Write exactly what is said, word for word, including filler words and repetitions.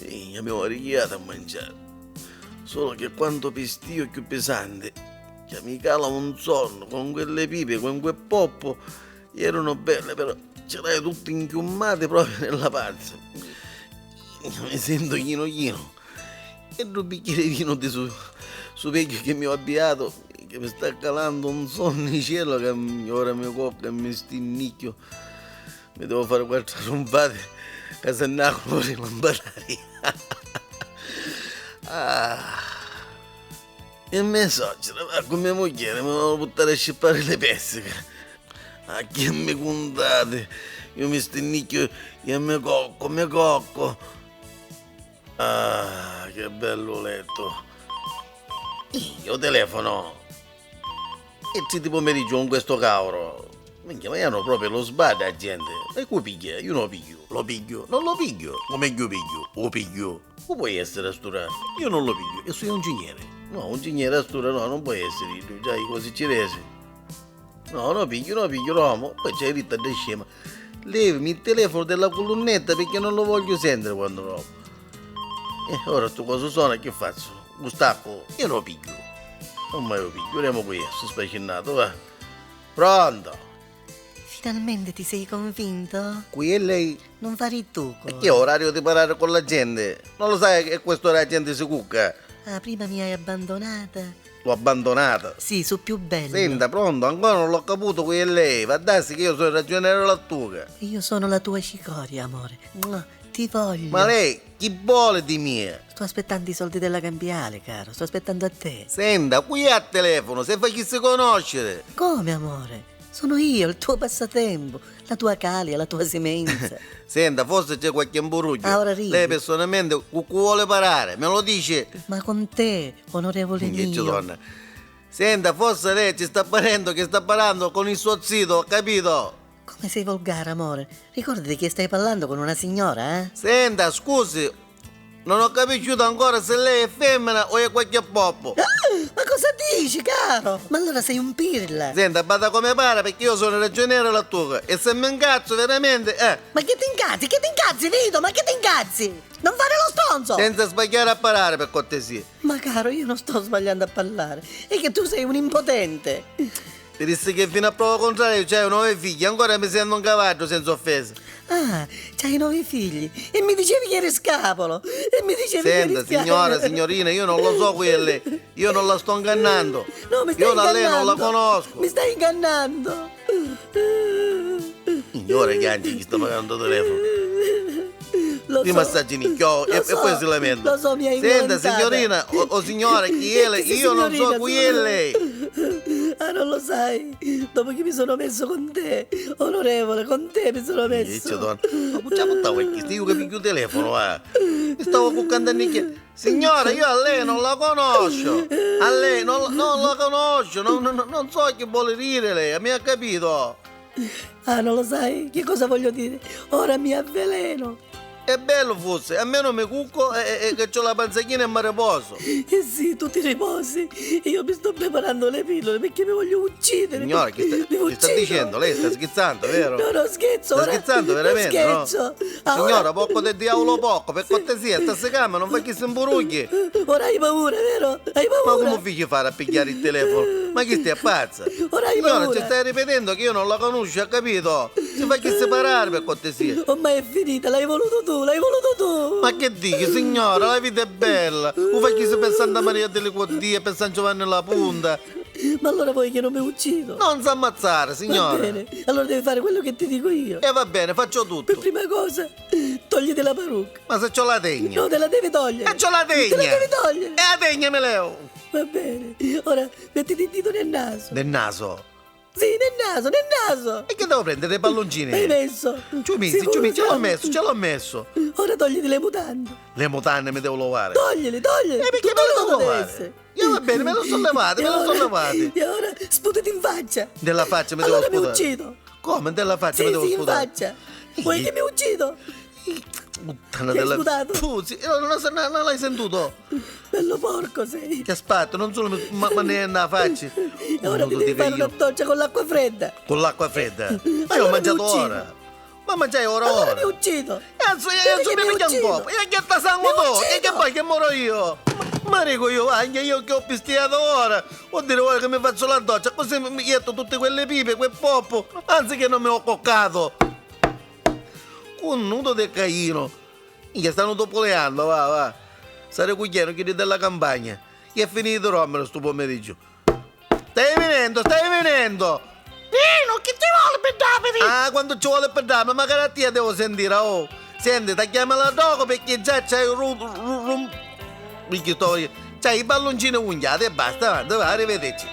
Minchia, mi ora chi hatu a manciari? Sulu chi quantu pistìu cchiù pisanti, ca mi cala un sonnu, con quelle pipe, con quel poppo, erano belle, però ce l'hai tutti inchiummati proprio nella panza. Mi sento chino chino. E ddu bicchieri vinu di su, su vecchiu che mi ho abbiato, che mi sta calando un sonnicelo che mi- ora mi cocca e mi stinnicchio. Mi devo fare quattro rumpate, che se no pure lampadaria. Ah. E me socera, va con me mugghieri, mi devo buttare a scippare le pessiche. A chi mi cuntate? Io mi stinnicchio e me cocco, me cocco. Ah, che bellu lettu. Io telefono. E tri di pomeriggio con questo cauro. Minchia, ma io hanno proprio lo sbadda a gente. E cu piglia? Io non lo piglio. Lo piglio? Non lo piglio. Come io piglio? Lo piglio. Cu può essere a st'ora? Io non lo piglio. E sono un ingegnere. No, un ingegnere a st'ora no, non può essere. Già i cosi cinesi. No, no pigghiu, no pigghiu, Romo. Poi c'hai dittu a dda scema. Levimi il telefono della colonnetta perché non lo voglio sentire quando Romo. E ora stu coso sona, che faccio? Lo stacco? Io lo piggio. Non mai lo piggio, ora mo qui, sto spacinnato, va. Pronto? Finalmente ti sei convinto? Qui è lei? Non fare il tuco. E che orario di parlare con la gente? Non lo sai che a quest'ora la gente si cucca? Ah, prima mi hai abbandonata. L'ho abbandonata. Sì, su più bello. Senta, pronto, ancora non l'ho caputo chi è lei. Va a darsi che io sono il ragioniere Lattuca. Io sono la tua cicoria, amore. Mua, ti voglio. Ma lei chi vuole di mia? Sto aspettando i soldi della cambiale, caro. Sto aspettando a te. Senta, qui è a telefono, se facessi conoscere. Come, amore? Sono io, il tuo passatempo, la tua calia, la tua semenza. Senta, forse c'è qualche imburuggio. Ah, ora ridi. Lei personalmente cu cu vuole parare? Me lo dice? Ma con te, onorevole mio. Ci donna. Senta, forse lei ci sta parendo che sta parlando con il suo zito, ho capito? Come sei volgare, amore. Ricordati che stai parlando con una signora, eh? Senta, scusi, non ho capisciuto ancora se lei è femmina o è qualche poppo. Ah, ma cosa dici, caro? Ma allora sei un pirla. Senta, bada come para perché io sono ragioniere Lattuca e se mi incazzo veramente, eh. Ma che ti incazzi? Che ti incazzi, Vito? Ma che ti incazzi? Non fare lo stronzo! Senza sbagliare a parare, per cortesia. Ma caro, io non sto sbagliando a parlare. È che tu sei un impotente. Ti dissi che fino a prova contraria c'hai nove figli, ancora mi sento un cavaddu senza offesa. Ah, c'hai nove figli e mi dicevi che eri scapolo. E mi dicevi che eri scapolo. Senta, signora, signorina, io non lo so chi è lei. Io non la sto ingannando. No, mi stai ingannando. Io da lei non la conosco. Mi stai ingannando. Signora, chianci chi sta pagando il telefono. Lo Ti so, massaggi nicchiò e, so, e poi si lamenta. Lo so, mi hai Senta, inguanzata. Signorina o, o signora, chi è lei? Io non so chi è lei. Ah, non lo sai? Dopo che mi sono messo con te, onorevole, con te mi sono messo. Dice, donna, ma puccia puttana, perché io che piglio il telefono, eh? Mi stavo cuccando a nicchia. Signora, io a lei non la conosco. A lei non, non la conosco, non, non, non so che vuole dire lei, mi ha capito? Ah, non lo sai che cosa voglio dire? Ora mi avveleno. È bello forse, almeno mi cucco e, e, e c'ho la panza china e mi riposo. Eh sì, tu ti riposi. Io mi sto preparando le pillole perché mi voglio uccidere. Signora, che sta, mi che sta uccido. Dicendo? Lei sta scherzando, vero? No, no, scherzo. Sta ora, scherzando veramente, scherzo. No? Ora... Signora, poco di diavolo poco, per cortesia, sta secando, non facessi imburugghi. Ora hai paura, vero? Hai paura? Ma come fici fare a pigliare il telefono? Ma chi stai a pazza? Ora hai Signora, paura? Ci stai ripetendo che io non la conosco, ha capito? Si facessi parare per cortesia. Ormai è finita, l'hai voluto tu, l'hai voluto tu. Ma che dici, signora? La vita è bella. Lo facessi per Santa Maria delle Cordie, per San Giovanni la Punta. Ma allora vuoi che non mi uccido? Non s'ammazzare, signora. Va bene, allora devi fare quello che ti dico io. E va bene, faccio tutto. Per prima cosa, togliti la parrucca. Ma se c'ho la tegna. No, te la devi togliere. E c'ho la tegna. Te la devi togliere. E la tegna me levo. Va bene, ora mettiti il dito nel naso. Nel naso? Sì, nel naso, nel naso! E che devo prendere dei palloncini? L'hai messo? Ci ho messo, ci ho messo, ce l'ho messo, ce l'ho messo! Ora togliti le mutande. Le mutande mi devo levare? Toglili, toglili! E perché me le devo levare? Io va bene, me lo sono levate, me lo sono levate! E ora sputati in faccia! Della faccia mi devo allora sputare? Mi uccido! Come? Della faccia sì, mi devo sì, sputare? Sì, in faccia! Vuoi che mi uccido? Puttana della... Sei sputato? Puh, sì, non, non, non l'hai sentuto? Bello porco sei. Che aspetta, non solo mi, ma, ma ne nella faccia. E ora ti devi fare una doccia con l'acqua fredda. Con l'acqua fredda? Ma io ho mangiato ora. Ma mangiai ora ora. Allora mi uccido. E adesso, e adesso mi piglia un colpo. E che sta sangue tu? E che poi che moro io? Ma, ma dico io, anche io che ho pistiato ora. Vuol dire ora che mi faccio la doccia, così mi, mi jetto tutte quelle pipe, quel poppo. Anzi che non mi ho coccato. Cunnuto de Caino. Minchia, stanno topoleando, va, va. Stare cugghienu chiddi della campagna. Chi è finito di dormire sto pomeriggio? Stai venendo, stai venendo! Nino, chi ci vuole per dammi? Ah, quanto ci vuole per dammi? Magari a tia devo sentire, oh! Senti, ti chiamo la dogo perché già c'hai ru, ru, ru, minchia, sto, c'hai i palloncini unghjati e basta, avanti, va, arrivederci.